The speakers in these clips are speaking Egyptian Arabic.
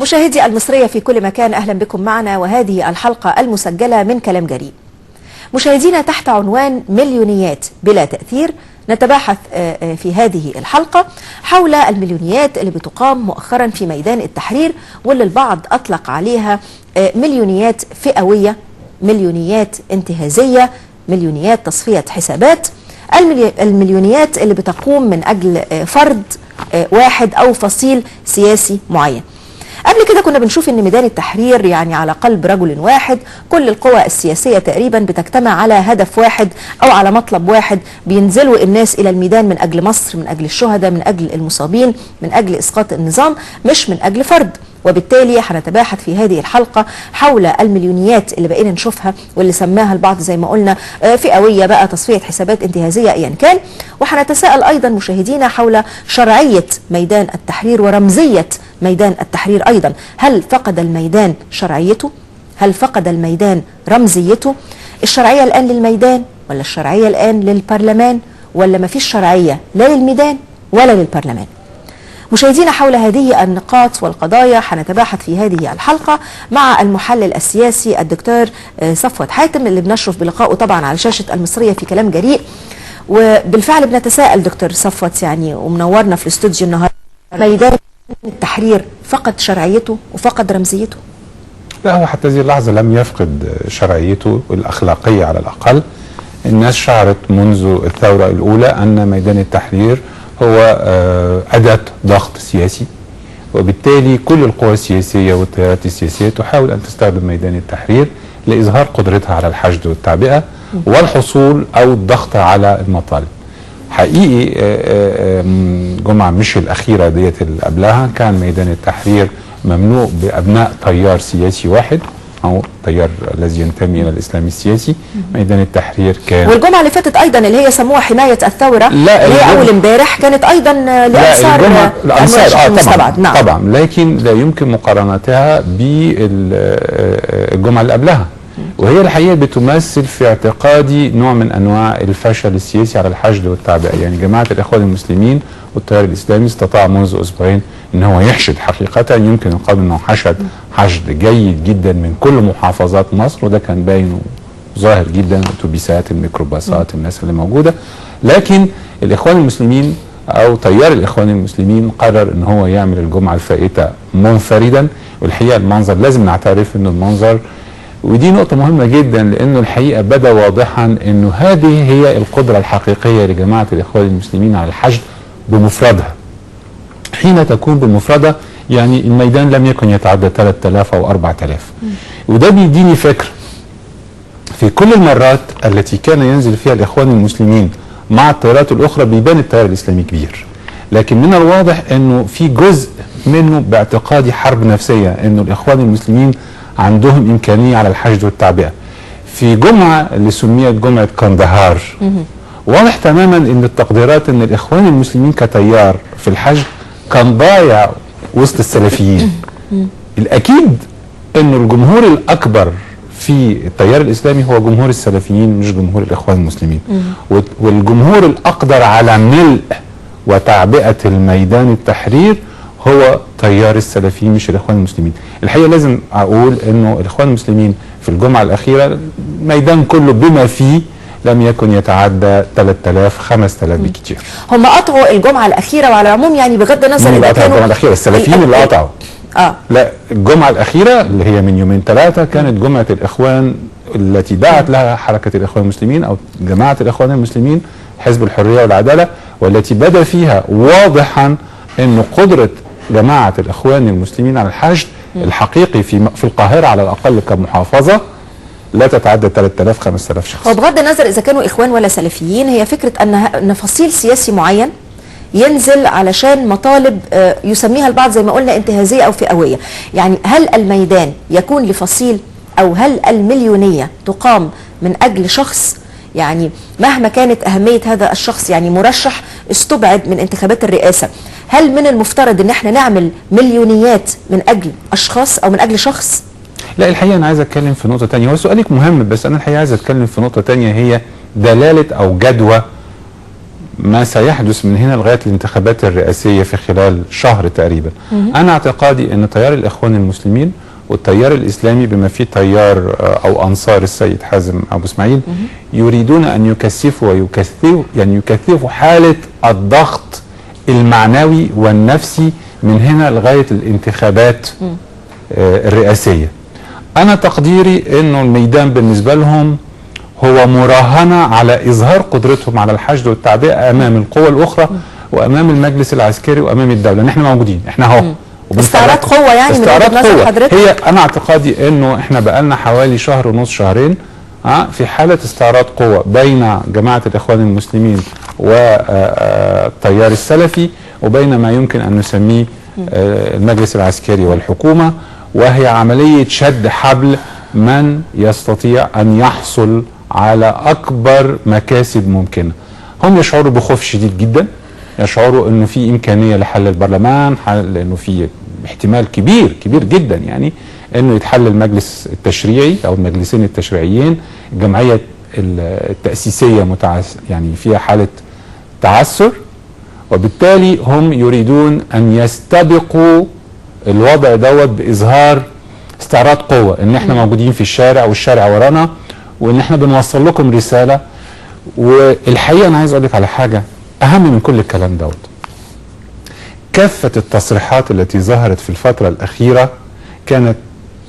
مشاهدي المصرية في كل مكان، أهلا بكم معنا وهذه الحلقة المسجلة من كلام جريء. مشاهدينا، تحت عنوان مليونيات بلا تأثير نتباحث في هذه الحلقة حول المليونيات اللي بتقام مؤخرا في ميدان التحرير، واللي البعض أطلق عليها مليونيات فئوية، مليونيات انتهازية، مليونيات تصفية حسابات، المليونيات اللي بتقوم من أجل فرد واحد أو فصيل سياسي معين. قبل كده كنا بنشوف ان ميدان التحرير يعني على قلب رجل واحد، كل القوى السياسية تقريبا بتجتمع على هدف واحد او على مطلب واحد، بينزلوا الناس الى الميدان من اجل مصر، من اجل الشهداء، من اجل المصابين، من اجل اسقاط النظام، مش من اجل فرد. وبالتالي هنتباحث في هذه الحلقة حول المليونيات اللي بقينا نشوفها واللي سماها البعض زي ما قلنا فئوية بقى، تصفية حسابات، انتهازية، ايا كان. وهنتساءل ايضا مشاهدينا حول شرعية ميدان التحرير ورمزية ميدان التحرير ايضا. هل فقد الميدان شرعيته؟ هل فقد الميدان رمزيته؟ الشرعية الآن للميدان ولا الشرعية الآن للبرلمان، ولا مفيش شرعية لا للميدان ولا للبرلمان؟ مشاهدينا، حول هذه النقاط والقضايا هنتباحث في هذه الحلقة مع المحلل السياسي الدكتور صفوت حاتم، اللي بنشرف بلقائه طبعا على شاشة المصرية في كلام جريء. وبالفعل بنتساءل دكتور صفوت، يعني ومنورنا في الاستوديو النهارده، ميدان التحرير فقد شرعيته وفقد رمزيته؟ لا، هو حتى هذه اللحظة لم يفقد شرعيته الأخلاقية على الأقل. الناس شعرت منذ الثورة الأولى أن ميدان التحرير هو أداة ضغط سياسي، وبالتالي كل القوى السياسية والتيارات السياسية تحاول أن تستخدم ميدان التحرير لإظهار قدرتها على الحشد والتعبئة والحصول أو الضغط على المطالب. حقيقي جمعة مش الأخيرة ديت، اللي قبلها، كان ميدان التحرير ممنوع بأبناء تيار سياسي واحد أو التيار الذي ينتمي إلى الإسلام السياسي. ميدان التحرير كان، والجمعة اللي فاتت أيضا اللي هي سموها حماية الثورة، لا اللي هي أول امبارح، كانت أيضا لأنصار الأنصار. طبعا، نعم. طبعا، لكن لا يمكن مقارنتها بالجمعة اللي قبلها، وهي الحقيقة بتمثل في اعتقادي نوع من أنواع الفشل السياسي على الحشد والتعبئة. يعني جماعة الإخوان المسلمين والتيار الإسلامي استطاع منذ أسبوعين أن هو يحشد، حقيقة يمكن القول أنه حشد حشد جيد جدا من كل محافظات مصر، وده كان باين وظاهر جدا، الأتوبيسات، الميكروباصات، الناس اللي موجودة. لكن الإخوان المسلمين أو تيار الإخوان المسلمين قرر أن هو يعمل الجمعة الفائتة منفردا. والحقيقة المنظر لازم نعترف أن المنظر، ودي نقطة مهمة جدا، لأنه الحقيقة بدا واضحا أنه هذه هي القدرة الحقيقية لجماعة الإخوان المسلمين على الحشد بمفردها. حين تكون بمفردها يعني الميدان لم يكن يتعدى 3000 أو 4000. وده بيديني فكرة، في كل المرات التي كان ينزل فيها الإخوان المسلمين مع التيارات الأخرى بيبان التيار الإسلامي كبير، لكن من الواضح أنه في جزء منه باعتقادي حرب نفسية، أنه الإخوان المسلمين عندهم إمكانية على الحشد والتعبئة. في جمعة اللي سميت جمعة كندهار، واضح تماما أن التقديرات أن الإخوان المسلمين كتيار في الحشد كان ضايع وسط السلفيين. الأكيد أن الجمهور الأكبر في التيار الإسلامي هو جمهور السلفيين، مش جمهور الإخوان المسلمين. والجمهور الأقدر على ملء وتعبئة الميدان التحرير هو تيار السلفيين، مش الإخوان المسلمين. الحقيقة لازم أقول أنه الإخوان المسلمين في الجمعة الأخيرة الميدان كله بما فيه لم يكن يتعدى 3000 5000 بكتير. هم قطعوا الجمعة الأخيرة، وعلى العموم يعني بغض النظر إذا كانوا الجمعة الأخيرة السلفيين اللي قطعوا. لا، الجمعة الأخيرة اللي هي من يومين ثلاثة كانت جمعة الإخوان التي دعت لها حركة الإخوان المسلمين أو جماعة الإخوان المسلمين حزب الحرية والعدالة، والتي بدا فيها واضحا أن قدرة جماعة الإخوان المسلمين على الحشد الحقيقي في القاهرة على الأقل كمحافظة لا تتعدى 3000 5000 شخص. وبغض النظر إذا كانوا إخوان ولا سلفيين، هي فكرة أن فصيل سياسي معين ينزل علشان مطالب يسميها البعض زي ما قلنا انتهازية أو فئوية. يعني هل الميدان يكون لفصيل، أو هل المليونية تقام من أجل شخص؟ يعني مهما كانت أهمية هذا الشخص، يعني مرشح استبعد من انتخابات الرئاسة، هل من المفترض ان احنا نعمل مليونيات من أجل أشخاص أو من أجل شخص؟ لا، الحقيقة أنا عايز أتكلم في نقطة تانية. هو سؤالك مهم، بس أنا الحقيقة عايز أتكلم في نقطة تانية، هي دلالة أو جدوى ما سيحدث من هنا لغاية الانتخابات الرئاسية في خلال شهر تقريبا. انا اعتقادي ان تيار الاخوان المسلمين والتيار الاسلامي بما فيه تيار او انصار السيد حازم ابو اسماعيل يريدون ان يكثفوا ويكثفوا، يعني يكثفوا حاله الضغط المعنوي والنفسي من هنا لغاية الانتخابات الرئاسية. انا تقديري انه الميدان بالنسبة لهم هو مراهنه على اظهار قدرتهم على الحشد والتعبئه امام القوى الاخرى وامام المجلس العسكري وامام الدولة، ان احنا موجودين، احنا اهو. استعراض قوة يعني من وجهه نظر حضرتك؟ هي انا اعتقادي انه احنا بقالنا حوالي شهر ونص شهرين في حاله استعراض قوة بين جماعة الاخوان المسلمين والتيار السلفي وبين ما يمكن ان نسميه المجلس العسكري والحكومة، وهي عملية شد حبل من يستطيع ان يحصل على اكبر مكاسب ممكنة. هم يشعروا بخوف شديد جدا، يشعروا انه في امكانية لحل البرلمان، لانه في احتمال كبير كبير جدا يعني انه يتحل المجلس التشريعي او المجلسين التشريعيين، الجمعية التاسيسية يعني فيها حاله تعثر، وبالتالي هم يريدون ان يستبقوا الوضع دوت باظهار استعراض قوة، ان احنا موجودين في الشارع والشارع ورانا، وان احنا بنوصل لكم رسالة. والحقيقة انا عايز اقول لك على حاجة اهم من كل الكلام دوت. كافة التصريحات التي ظهرت في الفترة الاخيرة كانت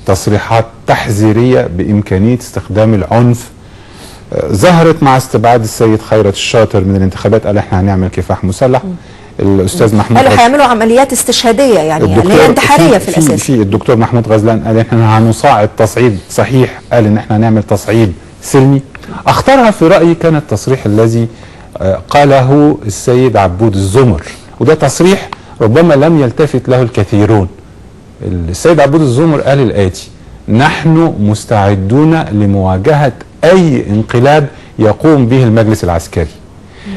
تصريحات تحذيريه بامكانية استخدام العنف. ظهرت مع استبعاد السيد خيرت الشاطر من الانتخابات، قال احنا هنعمل كفاح مسلح. الاستاذ محمود قالوا هيعملوا عمليات استشهاديه، يعني اللي هي انتحارية في الاساس. في الدكتور محمود غزلان قال احنا هنصعد تصعيد صحيح، قال ان احنا هنعمل تصعيد سلمي. اخطرها في رايي كان التصريح الذي قاله السيد عبود الزمر، وده تصريح ربما لم يلتفت له الكثيرون. السيد عبود الزمر قال الآتي: نحن مستعدون لمواجهة أي انقلاب يقوم به المجلس العسكري.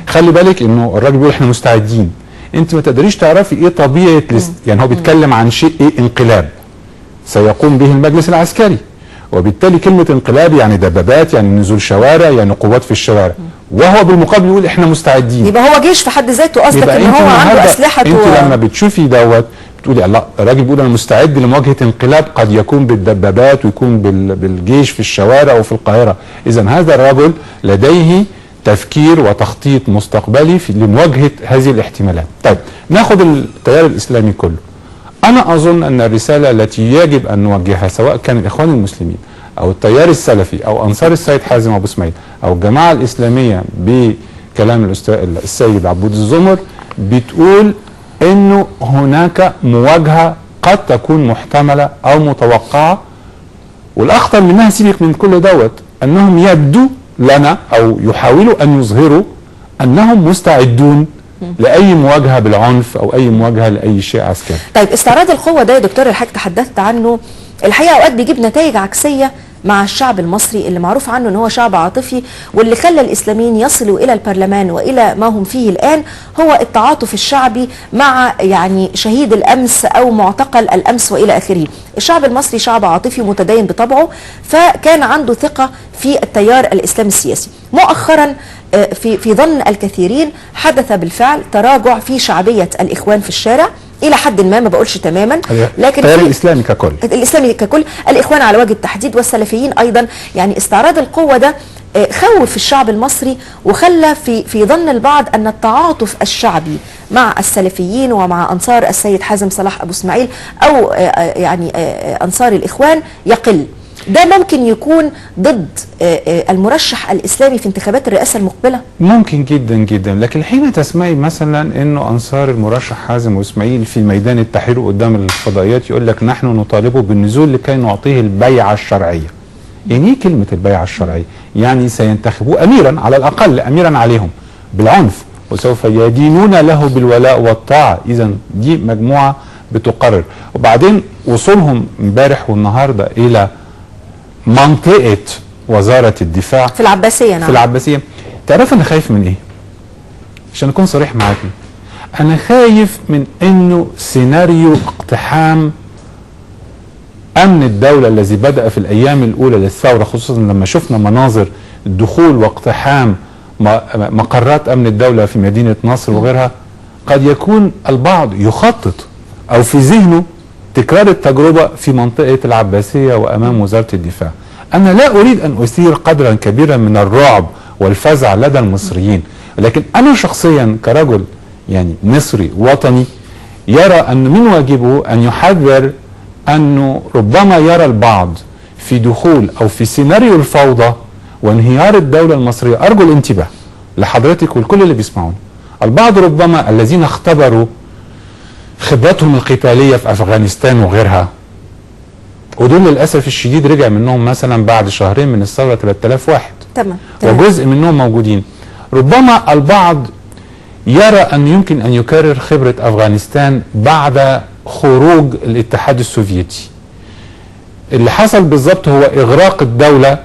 خلي بالك انه الراجل بيقول احنا مستعدين، انت ما تقدريش تعرفي ايه طبيعة يعني هو بيتكلم عن شيء ايه انقلاب سيقوم به المجلس العسكري، وبالتالي كلمة انقلاب يعني دبابات، يعني نزول شوارع، يعني قوات في الشوارع، وهو بالمقابل يقول احنا مستعدين. يبقى هو جيش في حد ذاته، قصدك ان هو عنده اسلحة. انت لما بتشوفي دوت بتقولي الله، الراجل بيقول انا مستعد لمواجهة انقلاب قد يكون بالدبابات ويكون بالجيش في الشوارع وفي القاهرة. اذا هذا الرجل لديه تفكير وتخطيط مستقبلي لمواجهة هذه الاحتمالات. طيب ناخد التيار الاسلامي كله. انا اظن ان الرسالة التي يجب ان نوجهها سواء كان الاخوان المسلمين او التيار السلفي او انصار السيد حازم ابو اسماعيل او الجماعة الاسلامية بكلام السيد عبود الزمر، بتقول انه هناك مواجهة قد تكون محتملة او متوقعه، والاخطر منها سيبك من كل دوت انهم يبدو لنا او يحاولوا ان يظهروا انهم مستعدون لاي مواجهة بالعنف او اي مواجهة لاي شيء عسكري. طيب استعراض القوة ده يا دكتور الحاج تحدثت عنه، الحقيقة اوقات بيجيب نتائج عكسية مع الشعب المصري اللي معروف عنه ان هو شعب عاطفي، واللي خلى الاسلاميين يصلوا الى البرلمان والى ما هم فيه الان هو التعاطف الشعبي مع يعني شهيد الامس او معتقل الامس والى اخره. الشعب المصري شعب عاطفي متدين بطبعه، فكان عنده ثقة في التيار الاسلامي السياسي. مؤخرا في ظن الكثيرين حدث بالفعل تراجع في شعبية الاخوان في الشارع الى حد ما، ما بقولش تماما، لكن التيار الاسلامي ككل، الاسلامي ككل، الاخوان على وجه التحديد والسلفيين ايضا. يعني استعراض القوة ده خوف الشعب المصري وخلى في ظن البعض ان التعاطف الشعبي مع السلفيين ومع انصار السيد حازم صلاح ابو اسماعيل او يعني انصار الاخوان يقل. ده ممكن يكون ضد المرشح الإسلامي في انتخابات الرئاسة المقبلة؟ ممكن جدا جدا، لكن حين تسمعي مثلا انه انصار المرشح حازم واسماعيل في ميدان التحرير قدام الفضائيات يقول لك نحن نطالبه بالنزول لكي نعطيه البيعة الشرعية. يعني ايه كلمة البيعة الشرعية؟ يعني سينتخبوه اميرا، على الاقل اميرا عليهم بالعنف، وسوف يدينون له بالولاء والطاعة. اذا دي مجموعة بتقرر. وبعدين وصولهم امبارح والنهارده الى منطقة وزارة الدفاع في العباسية. نعم، في العباسية. تعرف أنا خايف من إيه؟ عشان أكون صريح معاكي، أنا خايف من إنه سيناريو اقتحام أمن الدولة الذي بدأ في الأيام الأولى للثورة، خصوصا لما شفنا مناظر الدخول واقتحام مقرات أمن الدولة في مدينة نصر وغيرها، قد يكون البعض يخطط أو في ذهنه تكرار التجربة في منطقة العباسية وأمام وزارة الدفاع. أنا لا أريد أن أثير قدرا كبيرا من الرعب والفزع لدى المصريين، لكن أنا شخصيا كرجل يعني مصري وطني يرى أن من واجبه أن يحذر أنه ربما يرى البعض في دخول أو في سيناريو الفوضى وانهيار الدولة المصرية. أرجو الانتباه لحضرتك والكل اللي بيسمعون، البعض ربما الذين اختبروا خبراتهم القتالية في أفغانستان وغيرها، ودول للأسف الشديد رجع منهم مثلا بعد شهرين من الثورة 3000 واحد، تمام، وجزء منهم موجودين. ربما البعض يرى أن يمكن أن يكرر خبرة أفغانستان بعد خروج الاتحاد السوفيتي. اللي حصل بالظبط هو إغراق الدولة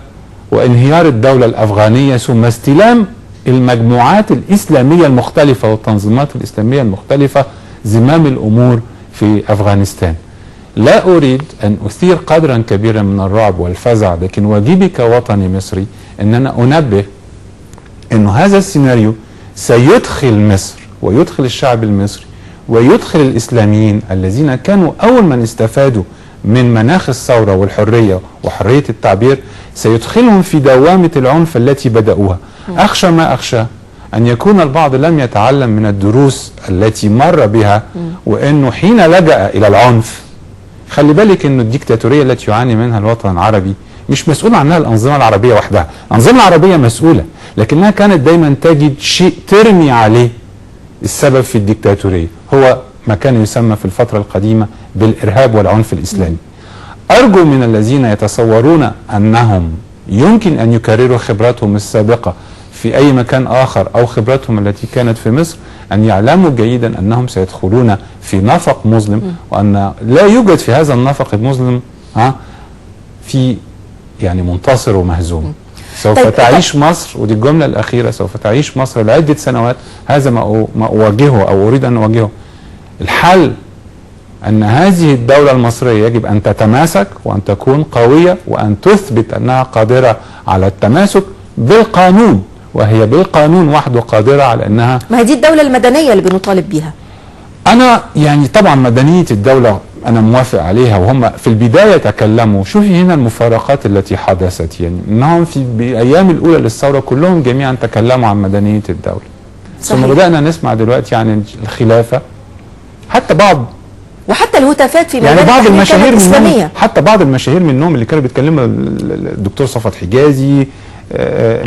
وانهيار الدولة الأفغانية، ثم استلام المجموعات الإسلامية المختلفة والتنظيمات الإسلامية المختلفة زمام الأمور في أفغانستان. لا أريد أن أثير قدرا كبيرا من الرعب والفزع، لكن واجبي كوطني مصري أن أنا أنبه أن هذا السيناريو سيدخل مصر ويدخل الشعب المصري ويدخل الإسلاميين الذين كانوا أول من استفادوا من مناخ الثورة والحرية وحرية التعبير، سيدخلهم في دوامة العنف التي بدأوها. أخشى ما أخشى أن يكون البعض لم يتعلم من الدروس التي مر بها، وأنه حين لجأ إلى العنف، خلي بالك أن الديكتاتورية التي يعاني منها الوطن العربي مش مسؤول عنها الأنظمة العربية وحدها. الأنظمة العربية مسؤولة، لكنها كانت دايما تجد شيء ترمي عليه السبب في الديكتاتورية، هو ما كان يسمى في الفترة القديمة بالإرهاب والعنف الإسلامي. أرجو من الذين يتصورون أنهم يمكن أن يكرروا خبراتهم السابقة في أي مكان آخر أو خبراتهم التي كانت في مصر أن يعلموا جيدا أنهم سيدخلون في نفق مظلم، وأن لا يوجد في هذا النفق المظلم في يعني منتصر ومهزوم. سوف تعيش مصر، ودي الجملة الأخيرة، سوف تعيش مصر لعدة سنوات. هذا ما أواجهه أو أريد أن أواجهه. الحل أن هذه الدولة المصرية يجب أن تتماسك وأن تكون قوية وأن تثبت أنها قادرة على التماسك بالقانون، وهي بالقانون وحده قادرة على أنها. ما هي دي الدولة المدنية اللي بنطالب بيها. أنا يعني طبعا مدنية الدولة أنا موافق عليها، وهم في البداية تكلموا. شوفي هنا المفارقات التي حدثت، يعني أنهم في الأيام الأولى للثورة كلهم جميعا تكلموا عن مدنية الدولة. صحيح. ثم بدأنا نسمع دلوقتي عن الخلافة، حتى بعض وحتى الهتافات في يعني بعض المشاهير منهم، حتى بعض المشاهير منهم اللي كانوا بيتكلموا، الدكتور صفوت حجازي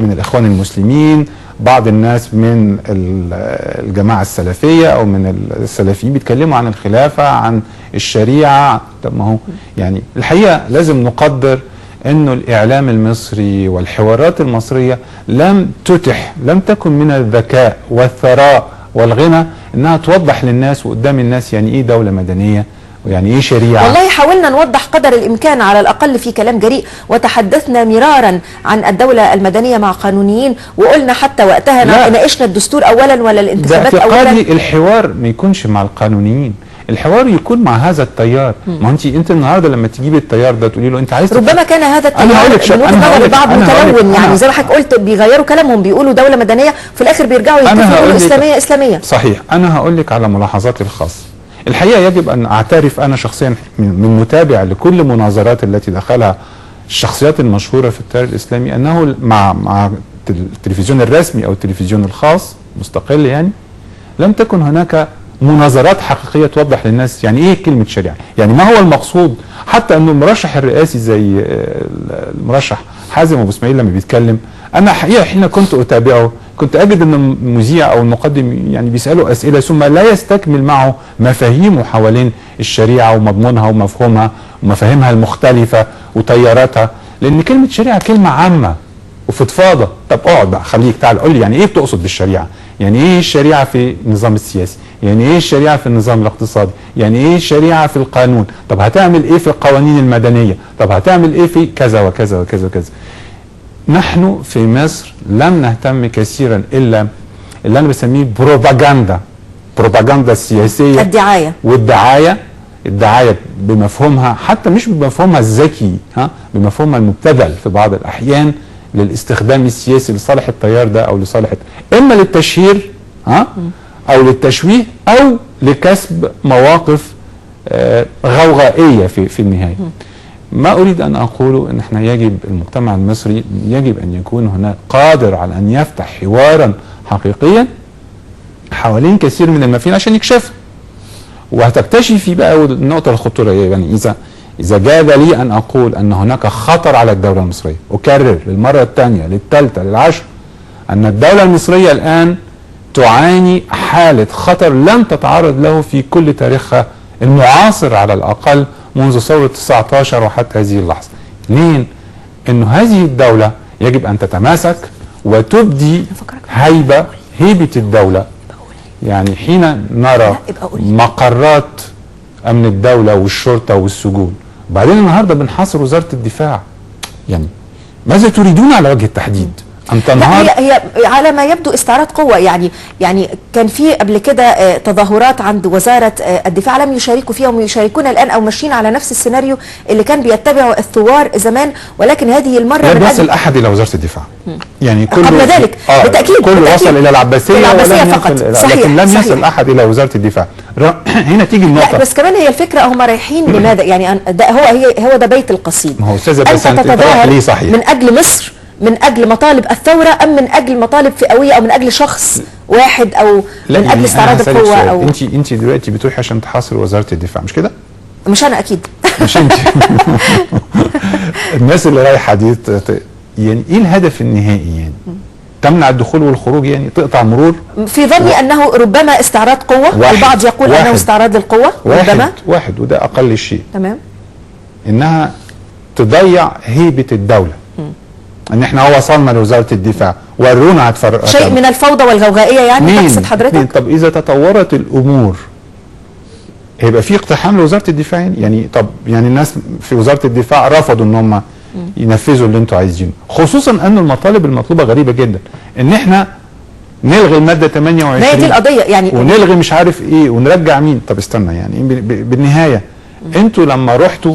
من الإخوان المسلمين، بعض الناس من الجماعة السلفية أو من السلفيين بيتكلموا عن الخلافة، عن الشريعة. طب ما هو يعني الحقيقة لازم نقدر أنه الإعلام المصري والحوارات المصرية لم تتح، لم تكن من الذكاء والثراء والغنى أنها توضح للناس وقدام الناس يعني إيه دولة مدنية ويعني ايه شريعة. والله حاولنا نوضح قدر الامكان على الاقل في كلام جريء، وتحدثنا مرارا عن الدولة المدنية مع قانونيين، وقلنا حتى وقتها ناقشنا الدستور اولا ولا الانتخابات اولا. باعتقادي الحوار ما يكونش مع القانونيين، الحوار يكون مع هذا التيار. ما انت النهارده لما تجيبي التيار ده تقولي له انت عايز، ربما كان هذا التيار من وجهه نظر البعض متلون، يعني زي ما حضرتك قلت بيغيروا كلامهم، بيقولوا دولة مدنية في الاخر بيرجعوا يتفقوا يقولوا اسلامية اسلامية. صحيح. انا هقول لك على ملاحظاتي الخاصة. الحقيقة يجب أن أعترف أنا شخصيا من متابع لكل مناظرات التي دخلها الشخصيات المشهورة في التيار الإسلامي، أنه مع التلفزيون الرسمي أو التلفزيون الخاص مستقل، يعني لم تكن هناك مناظرات حقيقية توضح للناس يعني إيه كلمة شريعة، يعني ما هو المقصود. حتى أنه المرشح الرئاسي زي المرشح حازم أبو إسماعيل لما بيتكلم، أنا حقيقة حين كنت أتابعه كنت أجد أن المذيع أو المقدم يعني بيسأله أسئلة ثم لا يستكمل معه مفاهيمه حوالين الشريعة ومضمونها ومفهومها ومفاهيمها المختلفة وتياراتها، لأن كلمة شريعة كلمة عامة وفضفاضة. طب اقعد بقى، خليك تعال قول لي يعني إيه بتقصد بالشريعة؟ يعني إيه الشريعة في النظام السياسي؟ يعني إيه الشريعة في النظام الاقتصادي؟ يعني إيه الشريعة في القانون؟ طب هتعمل إيه في القوانين المدنية؟ طب هتعمل إيه في كذا وكذا وكذا وكذا؟ نحن في مصر لم نهتم كثيرا إلا اللي أنا بسميه بروباغندا، بروباغندا السياسية، الدعاية، والدعاية، الدعاية بمفهومها حتى مش بمفهومها الذكي، بمفهومها المبتذل في بعض الأحيان للاستخدام السياسي لصالح التيار ده او لصالح، اما للتشهير او للتشويه او لكسب مواقف غوغائيه في النهاية. ما اريد ان اقوله ان احنا يجب المجتمع المصري يجب ان يكون هناك قادر على ان يفتح حوارا حقيقيا حوالين كثير من المفاهيم عشان يكشفها. وهتكتشفي بقى النقطة الخطورة، يعني اذا جاز لي ان اقول ان هناك خطر على الدولة المصرية، اكرر للمرة الثانية للثالثه للعشر ان الدولة المصرية الان تعاني حاله خطر لم تتعرض له في كل تاريخها المعاصر على الاقل منذ ثورة 19 وحتى هذه اللحظة. اثنين، انه هذه الدولة يجب ان تتماسك وتبدي هيبة الدولة. يعني حين نرى مقرات امن الدولة والشرطة والسجون، وبعدين النهارده بنحاصر وزارة الدفاع، يعني ماذا تريدون على وجه التحديد؟ ان تنهار؟ هي على ما يبدو استعراض قوة. يعني كان في قبل كده تظاهرات عند وزارة الدفاع لم يشاركوا فيها، ويشاركون الان او ماشيين على نفس السيناريو اللي كان بيتبعه الثوار زمان، ولكن هذه المرة لم يصل احد الى وزارة الدفاع. يعني كل قبل ذلك بالتاكيد كل وصل الى العباسية فقط، صحيح، لكن لم يصل احد الى وزارة الدفاع. هنا تيجي النقطة. لا بس كمان هي الفكرة هم رايحين لماذا؟ يعني ده هو ده بيت القصيد. ما هو استاذه بس انت رايح ليه؟ صحيح، من اجل مصر، من اجل مطالب الثورة، ام من اجل مطالب فئويه، او من اجل شخص واحد، او من اجل استعراض القوة؟ او انت دلوقتي بتروحي عشان تحاصر وزارة الدفاع، مش كده؟ مش انا اكيد، مش انت. الناس اللي رايحة دي يعني ايه الهدف النهائي؟ يعني تمنع الدخول والخروج، يعني تقطع مرور؟ في ظني انه ربما استعراض قوة، البعض يقول انه استعراض للقوة، ربما واحد، وده اقل شيء. تمام، انها تضيع هيبة الدولة. ان احنا وصلنا لوزارة الدفاع، ورونا هتفرق شيء من الفوضى والغوغائيه، يعني تقصد حضرتك؟ طب اذا تطورت الامور هيبقى في اقتحام لوزارة الدفاع؟ يعني طب يعني الناس في وزارة الدفاع رفضوا ان هم ينفذوا اللي انتوا عايزينه، خصوصا ان المطالب المطلوبة غريبة جدا، ان احنا نلغي المادة 28، ما هي دي القضية يعني، ونلغي مش عارف ايه، ونرجع مين. طب استنى، يعني بالنهاية انتوا لما رحتوا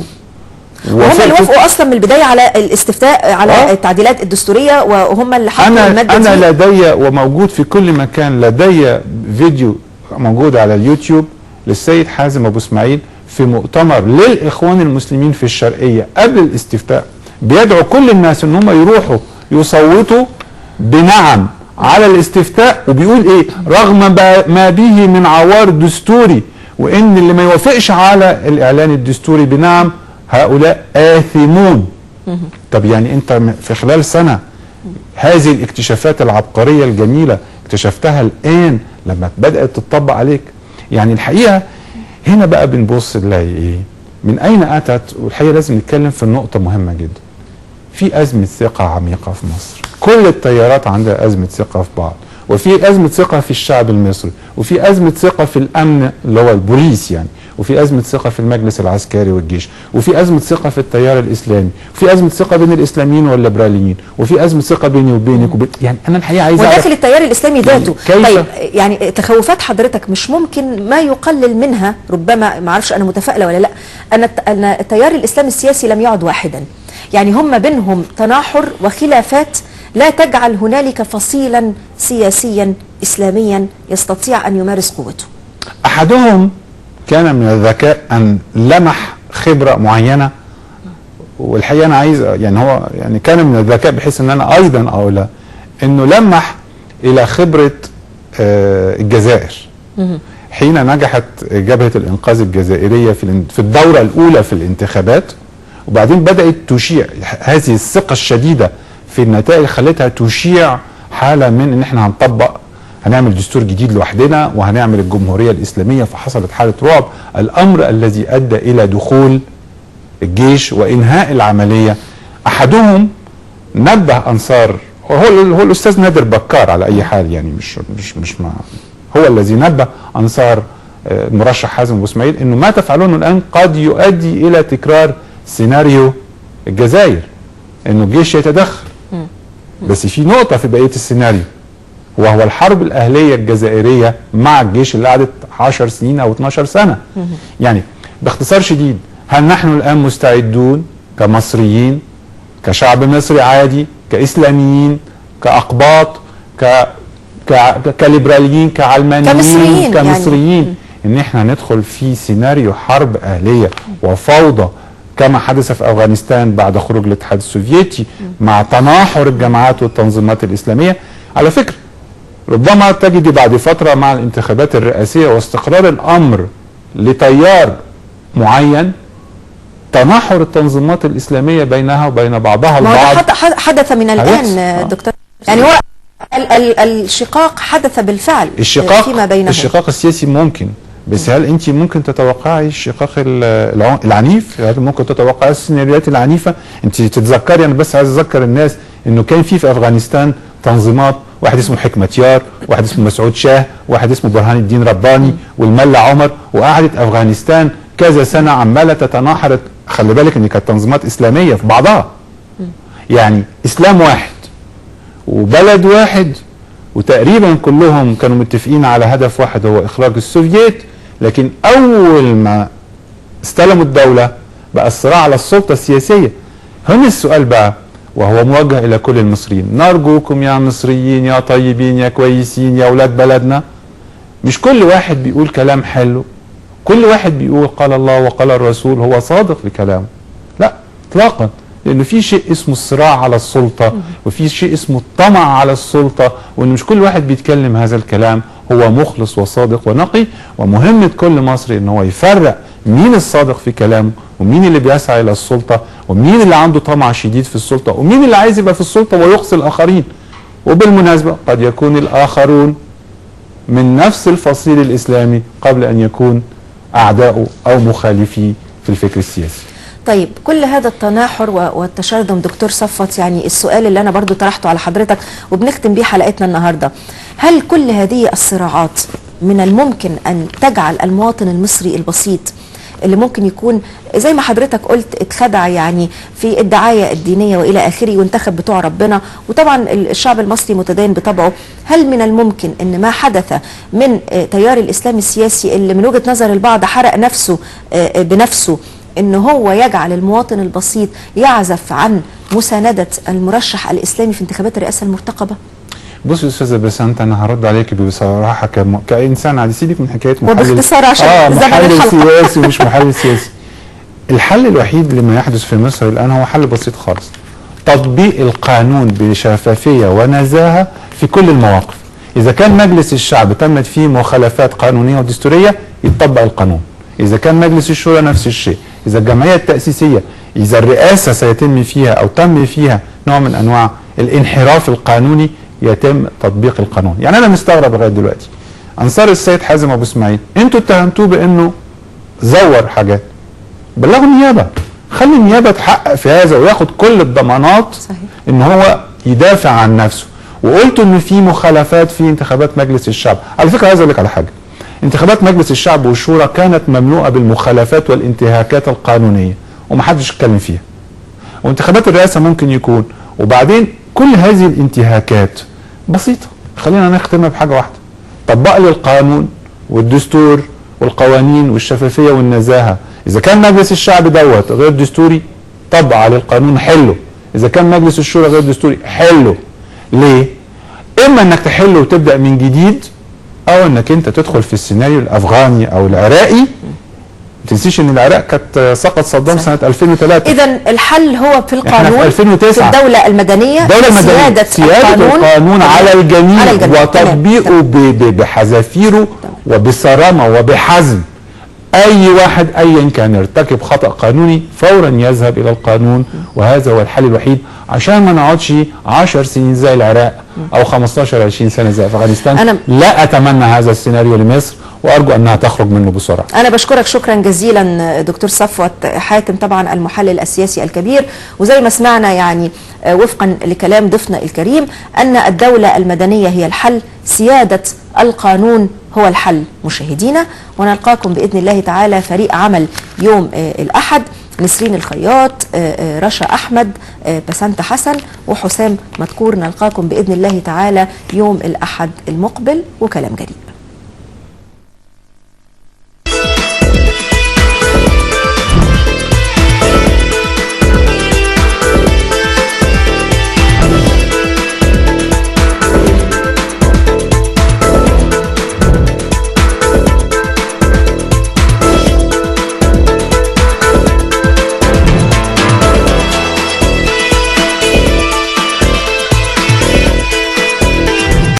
وهم اللي وافقوا اصلا من البداية على الاستفتاء على التعديلات الدستورية، وهم اللي حطوا المادة دي. انا لدي وموجود في كل مكان، لدي فيديو موجود على اليوتيوب للسيد حازم ابو اسماعيل في مؤتمر للاخوان المسلمين في الشرقية قبل الاستفتاء، بيدعو كل الناس ان هم يروحوا يصوتوا بنعم على الاستفتاء، وبيقول ايه؟ رغم ما به من عوار دستوري، وان اللي ما يوافقش على الاعلان الدستوري بنعم هؤلاء آثمون. طب يعني انت في خلال سنة هذه الاكتشافات العبقرية الجميلة اكتشفتها الآن لما بدأت تطبق عليك. يعني الحقيقة هنا بقى بنبص نلاقي ايه؟ من اين اتت؟ والحقيقة لازم نتكلم في النقطة مهمة جدا. في أزمة ثقة عميقة في مصر، كل التيارات عندها أزمة ثقة في بعض، وفي أزمة ثقة في الشعب المصري، وفي أزمة ثقة في الأمن اللي هو البوليس يعني، وفي أزمة ثقة في المجلس العسكري والجيش، وفي أزمة ثقة في التيار الإسلامي، وفي أزمة ثقة بين الإسلاميين والليبراليين، وفي أزمة ثقة بيني وبينك يعني أنا الحقيقة عايز أعرف وداخل التيار الإسلامي ذاته. يعني طيب يعني تخوفات حضرتك مش ممكن ما يقلل منها، ربما ما أعرفش أنا متفائلة ولا لا، أن التيار الإسلامي السياسي لم يعد واحدا، يعني هم بينهم تناحر وخلافات لا تجعل هنالك فصيلا سياسيا إسلاميا يستطيع أن يمارس قوته. أحدهم كان من الذكاء أن لمح خبرة معينة، والحقيقة أنا عايز يعني هو يعني كان من الذكاء بحيث أن أنا أيضا أقولها، أنه لمح إلى خبرة الجزائر حين نجحت جبهة الإنقاذ الجزائرية في الدورة الأولى في الانتخابات، وبعدين بدأت تشيع هذه الثقة الشديدة في النتائج، خلتها تشيع حالة من ان احنا هنطبق، هنعمل دستور جديد لوحدنا وهنعمل الجمهورية الإسلامية، فحصلت حالة رعب، الأمر الذي أدى إلى دخول الجيش وإنهاء العملية. أحدهم نبه أنصار، هو الأستاذ نادر بكار على أي حال، يعني مش مش مش ما هو الذي نبه أنصار المرشح حازم أبو إسماعيل إنه ما تفعلونه الآن قد يؤدي إلى تكرار سيناريو الجزائر، إنه الجيش يتدخل. بس في نقطة في بقية السيناريو، وهو الحرب الأهلية الجزائرية مع الجيش اللي قعدت 10 سنين أو 12 سنة. يعني باختصار شديد، هل نحن الآن مستعدون كمصريين، كشعب مصري عادي، كاسلاميين، كاقباط، كليبراليين، كعلمانيين، كمصريين يعني. ان احنا ندخل في سيناريو حرب اهليه وفوضى كما حدث في افغانستان بعد خروج الاتحاد السوفيتي مع تناحر الجماعات والتنظيمات الاسلامية. على فكرة ربما تجد بعد فترة مع الانتخابات الرئاسية واستقرار الامر لتيار معين تناحر التنظيمات الاسلامية بينها وبين بعضها البعض. حدث من الان دكتور، يعني هو الشقاق حدث بالفعل، الشقاق فيما بينهم. الشقاق السياسي ممكن، بس هل انت ممكن تتوقعي الشقاق العنيف؟ هل ممكن تتوقعي السيناريوهات العنيفة؟ انت تتذكري، انا بس عايز اذكر الناس انه كان في افغانستان تنظيمات، واحد اسمه حكمتيار، واحد اسمه مسعود شاه، واحد اسمه برهان الدين رباني، والملا عمر، وقعدت افغانستان كذا سنة عماله تتناحر. خلي بالك ان كانت تنظيمات اسلامية في بعضها، يعني اسلام واحد وبلد واحد، وتقريبا كلهم كانوا متفقين على هدف واحد هو اخراج السوفييت. لكن اول ما استلموا الدولة بقى الصراع على السلطة السياسية. هنا السؤال بقى وهو موجه الى كل المصريين، نرجوكم يا مصريين يا طيبين يا كويسين يا اولاد بلدنا، مش كل واحد بيقول كلام حلو، كل واحد بيقول قال الله وقال الرسول هو صادق في كلامه، لا اطلاقا. لأنه في شيء اسمه الصراع على السلطة، وفي شيء اسمه الطمع على السلطة، وإن مش كل واحد بيتكلم هذا الكلام هو مخلص وصادق ونقي. ومهمة كل مصري إن هو يفرق مين الصادق في كلامه، ومين اللي بيسعى إلى السلطة، ومين اللي عنده طمع شديد في السلطة، ومين اللي عايز يبقى في السلطة ويقصي الآخرين. وبالمناسبة قد يكون الآخرون من نفس الفصيل الإسلامي قبل أن يكون أعداؤه أو مخالفيه في الفكر السياسي. طيب كل هذا التناحر والتشرذم دكتور صفوت، يعني السؤال اللي أنا برضو طرحته على حضرتك وبنختم بيه حلقتنا النهاردة، هل كل هذه الصراعات من الممكن أن تجعل المواطن المصري البسيط اللي ممكن يكون زي ما حضرتك قلت اتخدع يعني في الدعاية الدينية وإلى آخره وانتخب بتوع ربنا، وطبعا الشعب المصري متدين بطبعه، هل من الممكن أن ما حدث من تيار الإسلام السياسي اللي من وجهة نظر البعض حرق نفسه بنفسه، ان هو يجعل المواطن البسيط يعزف عن مساندة المرشح الإسلامي في انتخابات الرئاسة المرتقبة؟ بصي يا استاذه بسنت، انا هرد عليك بصراحة كانسان عادي، سيبك من حكاية محلل وباختصار عشان محلل سياسي ومش محلل سياسي. الحل الوحيد لما يحدث في مصر الان هو حل بسيط خالص، تطبيق القانون بشفافيه ونزاهه في كل المواقف. اذا كان مجلس الشعب تمت فيه مخالفات قانونية ودستوريه يتطبق القانون، اذا كان مجلس الشورى نفس الشيء، اذا الجمعية التاسيسية، اذا الرئاسة سيتم فيها او تم فيها نوع من انواع الانحراف القانوني يتم تطبيق القانون. يعني انا مستغرب لغاية دلوقتي انصار السيد حازم ابو اسماعيل انتوا اتهمتوه بانه زور حاجات، بلغوا النيابة، خلي النيابة تحقق في هذا وياخد كل الضمانات ان هو يدافع عن نفسه. وقلتوا ان في مخالفات في انتخابات مجلس الشعب. على فكرة عايز اقول لك على حاجة، انتخابات مجلس الشعب والشورى كانت مملوءة بالمخالفات والانتهاكات القانونية ومحدش اتكلم فيها، وانتخابات الرئاسة ممكن يكون. وبعدين كل هذه الانتهاكات بسيطة، خلينا نختمها بحاجة واحدة، طبق لي القانون والدستور والقوانين والشفافيه والنزاهة. اذا كان مجلس الشعب دوت غير دستوري طبق عليه القانون حله، اذا كان مجلس الشورى غير دستوري حله. ليه؟ اما انك تحله وتبدا من جديد، او انك انت تدخل في السيناريو الافغاني او العراقي. ما تنسيش ان العراق كانت سقط صدام سنة 2003. اذا الحل هو في القانون، في 2009، في الدولة المدنية، سيادة القانون على الجميع، وتطبيقه بحذافيره وبصرامه وبحزم. اي واحد ايا كان يرتكب خطأ قانوني فورا يذهب الى القانون، وهذا هو الحل الوحيد عشان ما نقعدش 10 سنين زي العراق او 15 20 سنة زي افغانستان. أنا لا اتمنى هذا السيناريو لمصر، وارجو انها تخرج منه بسرعة. انا بشكرك شكرا جزيلا دكتور صفوت حاتم، طبعا المحلل السياسي الكبير. وزي ما سمعنا يعني وفقا لكلام ضيفنا الكريم ان الدولة المدنية هي الحل، سيادة القانون هو الحل. مشاهدينا، ونلقاكم باذن الله تعالى فريق عمل يوم الاحد، نسرين الخياط، رشا احمد، بسنت حسن، وحسام مدكور. نلقاكم باذن الله تعالى يوم الاحد المقبل وكلام جديد.